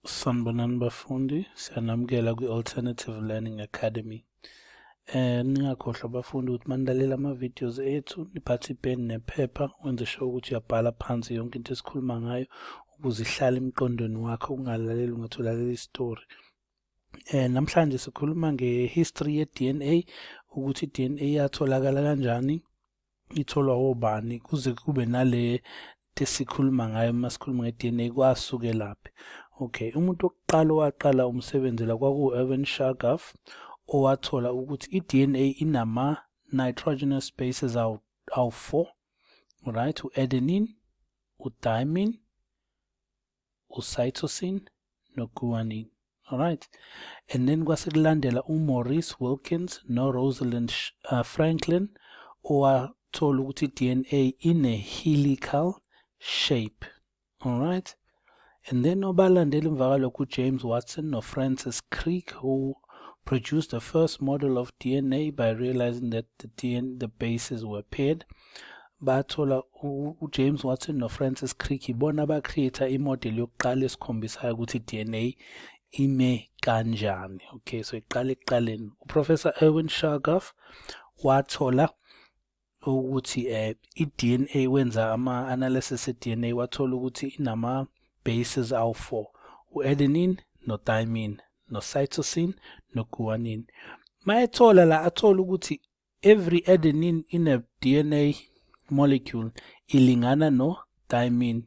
Sanibonani bafundi, siyanamukela kwi-Alternative Learning Academy. Ningakhohlwa bafundi ukuthi manilalela ama-videos ethu, niphathe ipeni nephepha, wenze sure ukuthi uyabhala phansi yonke into esikhuluma ngayo ukuze ihlale emqondweni wakho, ungalaleli ungathi ulalela isitori. Namhlanje sikhuluma nge-history ye-DNA, ukuthi i-DNA yatholakala kanjani, itholwa obani, kuze kube nale esikhuluma ngayo uma sikhuluma nge-DNA, kwasukelaphi. Okay, umuntu wokuqala owaqala umsebenzi la kwaku-Erwin Chargaff, owathola ukuthi i-DNA inama-nitrogenous bases awu-4, right? U-adenine, u-thymine, u-cytosine no-guanine. Alright, and then kwase kulandela uMaurice Wilkins no-Rosalind Franklin, owathola ukuthi i-DNA ine-helical shape. Alright, and then obalandela emva kwalokho uJames Watson no-Francis Crick, who produced the first model of DNA by realizing that the DNA, the bases were paired. Bathola uJames Watson no-Francis Crick ibona aba-create imodel yokuqala esikhombisayo ukuthi i-DNA ime kanjani. Okay, so iqala ekuqaleni uProfessor Erwin Chargaff wathola ukuthi i-DNA, wenza ama-analysis e-DNA, wathola ukuthi inama bases awu-4, u-adenine no-thymine no-cytosine no-guanine. Mayethola la, athola ukuthi every adenine in a DNA molecule ilingana no-thymine,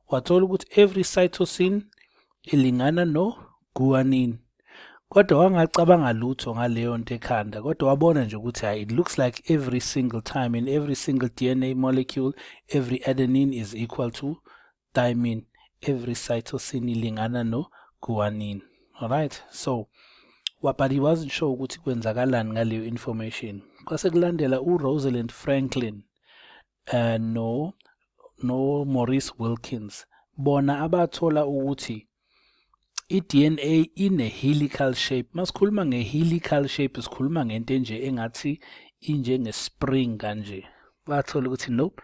wathola ukuthi every cytosine ilingana no-guanine, kodwa wangacabanga lutho ngaleyo nto ekhanda, kodwa wabona nje ukuthi hayi, it looks like every single time in every single DNA molecule, every adenine is equal to thymine, every cytosine ilingana no-guanine. Alright, so but he wasn't sure ukuthi kwenzakalani ngaleyo information. Kwase kulandela uRosalind Franklin no Maurice Wilkins, bona abathola ukuthi i-DNA ine-helical shape. Masikhuluma nge-helical shape, sikhuluma ngento nje engathi injenge-spring kanje. Bathola ukuthi nope,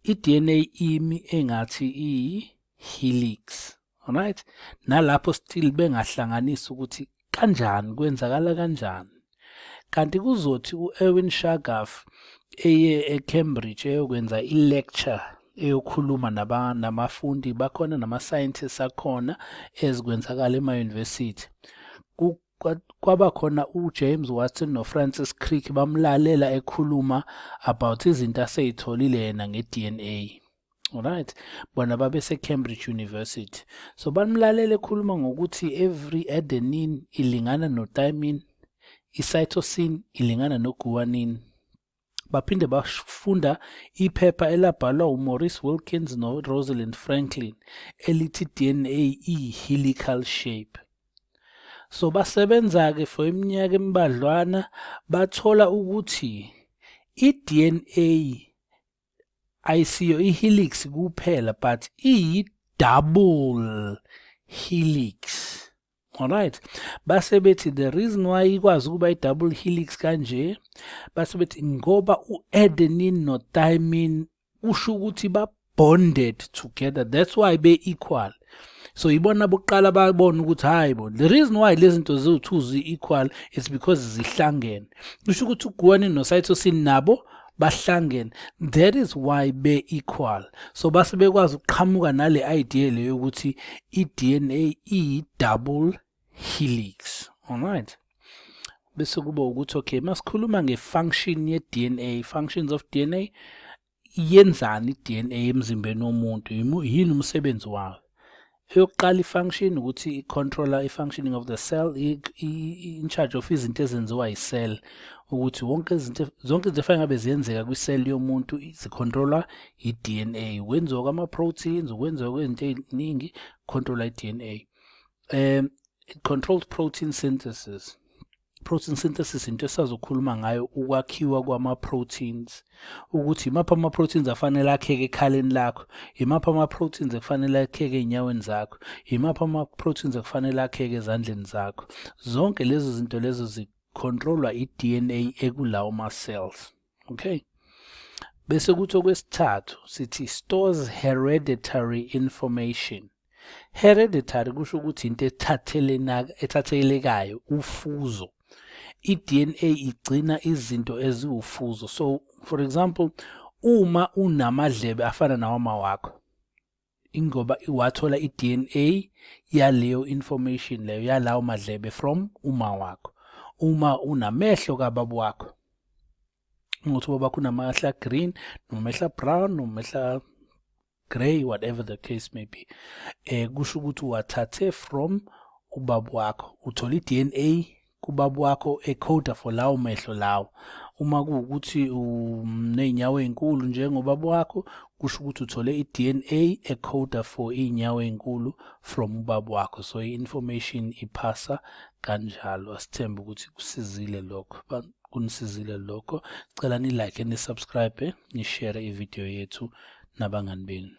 i-DNA imi engathi iyi-helix. Alright, nalapho still bengahlanganisi ukuthi kanjani, kwenzakala kanjani. Kanti kuzothi u-Erwin Chargaff eye eCambridge eyokwenza i-lecture, eyokhuluma namafundi bakhona nama-scientists akhona ezikwenzakala ema-university, kwaba khona uJames Watson noFrancis Crick, bamlalela ekhuluma about izinto aseyitholile yena nge-DNA. Alright, bona babese Cambridge University, so bamlalela ekhuluma ngokuthi every adenine ilingana no-thymine, i-cytosine ilingana no-guanine. Baphinde bafunda iphepha elabhalwa uMaurice Wilkins no-Rosalind Franklin elithi DNA iyi-helical shape. So basebenza-ke for iminyaka emibadlwana, bathola ukuthi i-DNA ayisiyo i-helix kuphela, but iyi-double helix. Alright, base bethi the reason why ikwazi ukuba i-double helix kanje, base bethi ngoba u-adenine no-thymine kusho ukuthi ba-bonded together, that's why be-equal. So ibona bokuqala babona ukuthi hayi bo, the reason why lezi zinto ziwu-two zi-equal is because zihlangene, kusho ukuthi uguanine no-cytosine nabo bahlangene, that is why be-equal. So base bekwazi ukuqhamuka nale idea leyo yokuthi i-DNA iyi-double helix. Alright, bese kuba ukuthi okay, masikhuluma nge-function ye-DNA, functions of DNA, yenzani i-DNA emzimbeni womuntu, yini umsebenzi wayo? Eyokuqala i-function ukuthi i-controller i-functioning of the cell, in charge of izinto ezenziwa i-cell, ukuthi wonke izinto, zonke izinto efanele ngabe ziyenzeka kwi-cell yomuntu zicontrolwa i-DNA, ukwenziwa kwama-proteins, ukwenziwa kwezinto ey'ningi, control i-DNA. It controls protein synthesis. Protein synthesis into esazokhuluma ngayo, ukwakhiwa kwama-proteins, ukuthi imaphi ama-proteins afanele akheke ekhaleni lakho, imaphi ama-proteins ekufanele akheke ey'nyaweni zakho, imaphi ama-proteins ekufanele akheke ezandleni zakho. Zonke lezo zinto lezo zicontrolwa i-DNA ekulawo ma-cells. Okay, bese kuthi okwesithathu sithi stores hereditary information. Hereditary kusho ukuthi into ethathelekayo, ufuzo. I-DNA igcina izinto eziwufuzo. So for example, uma unamadlebe afana nawama wakho, ingoba wathola i-DNA yaleyo information leyo yalawo madlebe from uma wakho. Uma unamehlo kababa wakho, ukuthi ubaba wakho unamehlo green noma amehlo brown noma amehlo grey, whatever the case may be, kusho ukuthi wathathe from ubaba wakho, uthola i-DNA kubaba wakho e-code-a for lawo mehlo lawo. Uma kuwukuthi uney'nyawo ey'nkulu njengobaba wakho, kusho ukuthi uthole i-DNA e-code-a for iy'nyawo ey'nkulu from ubaba wakho. So i-information iphasa kanjalo. Asithembe ukuthi kusizile lokho, kunisizile lokho. Cela ni-like, ni-subscribe, ni-share ividiyo yethu nabangani benu.